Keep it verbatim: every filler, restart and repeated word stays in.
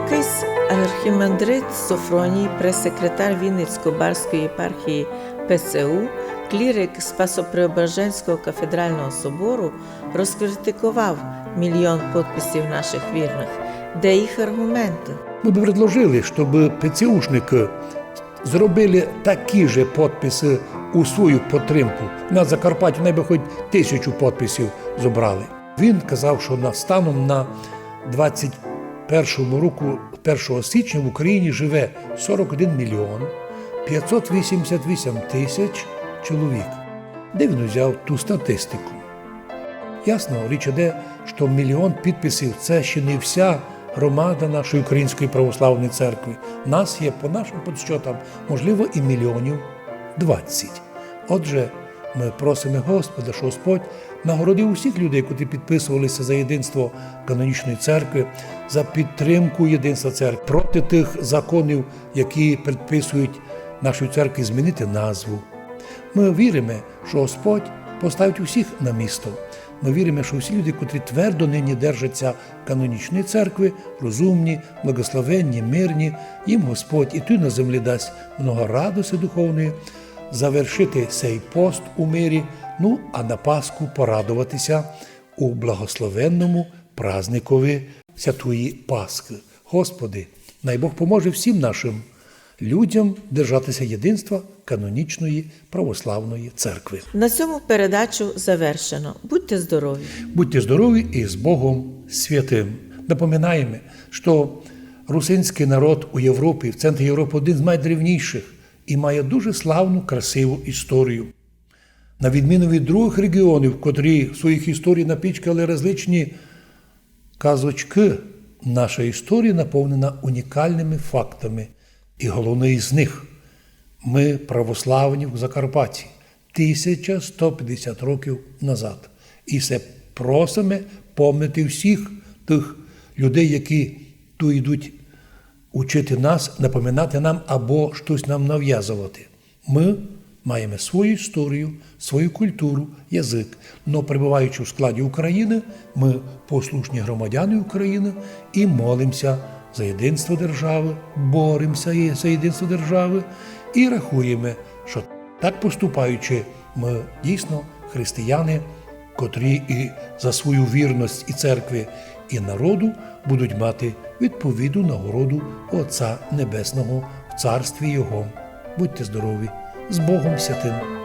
Кись архімандрит Софроній, пресекретар Вінницько-Барської єпархії П С У, клірик Спасо-Преображенського кафедрального собору, розкритикував мільйон подписів наших вірных. Де їх арґументы? Мы бы предложили, щоб П С У-шникы зробили такі же подписы у свою підтримку. На Закарпаттю най бы хоть тисячу подписів зобрали. Він казав, що на, станом на двадцять першому року, першого січня в Україні живе сорок один мільйон пятсот вісімдесят вісім тисяч чоловік. Де він взяв ту статистику? Ясно, річ іде, що мільйон підписів — це ще не вся громада нашої Української православної церкви. Нас є, по нашим підсчетам, можливо, і мільйонів двадцять. Отже, мы просиме Господа, щоб Господь нагородив усіх людей, котрі підписувалися за єдинство канонічної церкви, за підтримку єдинства церкви, проти тих законів, які предписують нашій церкві змінити назву. Мы віриме, що Господь поставить усіх на місто. Мы віриме, що всі люди, котрі твердо нині держаться канонічної церкви, розумні, благословенні, мирні, їм Господь і туй на землі дасть много радости духовної, завершити сей пост у мирі, ну, а на Пасху порадоватися у благословенному праздникові Святої Пасхи. Господи, най Бог поможе всім нашим людям держатися єдинства канонічної православної церкви. На цьому передачу завершено. Будьте здорові! Будьте здорові і з Богом святим! Напоминаєме, що русинський народ у Європі, в центрі Європи, один з найдревніших і має дуже славну, красиву історію. На відміну від других регіонів, котрі в своїх історіях напічкали различні казочкы, наша історія наповнена унікальными фактами. І головний з них: мы православні в Закарпатті тисяча сто пятдесят років назад. І все просиме помнити всіх тих людей, які ту йдуть учити нас, напоминати нам або штось нам навязовати. Мы маєме свою історію, свою культуру, язык. Но, перебуваючи в складі України, мы послушні громадяни України і молимся за єдинство державы, боремся є-, за єдинство державы і рахуєме, що так поступаючи, мы дійсно християни, котрі і за свою вірность і церкви, і народу будуть мати відповідну нагороду Отця Небесного в Царстві Його. Будьте здорові! З Богом святим!